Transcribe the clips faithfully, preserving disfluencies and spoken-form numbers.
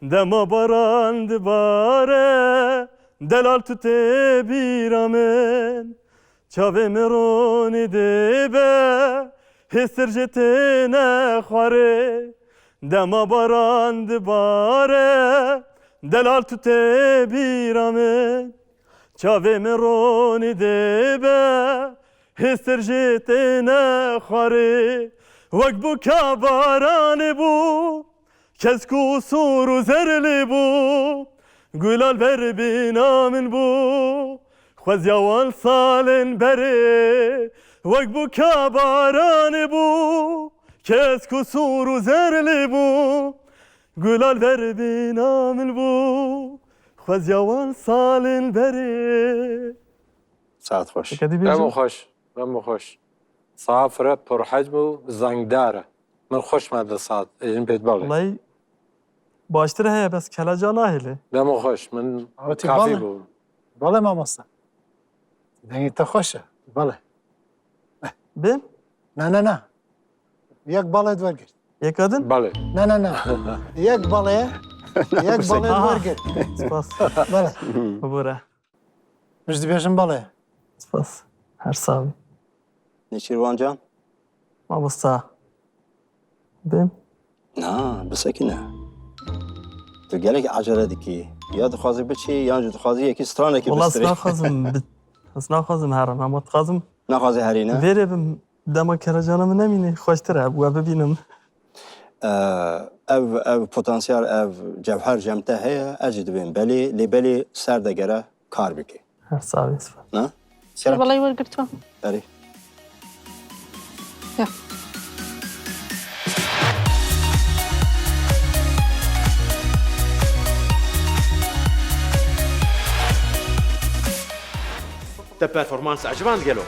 Dema baran dibare, delal tu tê bîra min. Çavê min ronî dibe, hêstir jê têne xwarê. Dema baran dibare, delal tu tê bîra min. Çavê min ronî dibe, hêstir jê têne xwarê. Wek bûka baranê bû, kesk û sûr û zerlê bû. Gulal ber bîna min bû, xweziya wan salên berê. Wek bûka baranê bû, kesk û sûr û zerlê bû. Gulal ber bîna min bû, xweziya wan salên berê. Saet xweş. Diketî bêjim. Demo xweş, demo xweş. Saet pir e, pir hez bû, zengdar e. Min xweş me di saet, êjin pêt balê. Wellahî baştir heye, bes keleca nahêle. Demo xweş, min Awetî kafî bal e. Bû. Bal e mamoste. Dengê te xweş e. Bal e. Bê? Na, na, na. Yek balê di wergirt. Yek adin? Balê. Na, na, na. Yek balê. Yek balê di Aha. wergirt. Spas. Balê. Bibore. Min ji dibêjim balê. Spas. Her sax bî. Nêçîrvan can? Mamosta. Bêm? Na, bisekine. Tu gelek acele dikî. Ya dixwazî biçî, yan jî dixwazî yekî stranekî Wala ez bistîrî. Naxwazim bi-, ez naxwazim herim, ama dixwazim Naxwazî herî ne? Vêrê bim, dema keracana min nemîne, xweştir e, we bibînim. Ee, ev, ev potansiyel, ev cewher cem te heye, ez jî dibêm belê, lê belê ser de gere kar bike. Her sax bî, spas. Ne? Ser Selam. Balayı var, Gürtü. Erê. Ya. Te performans eciband gelo?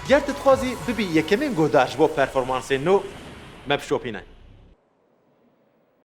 Ger tu dixwazî bibî yekemîn guhdar ji bo performansên nû, me bişopîne.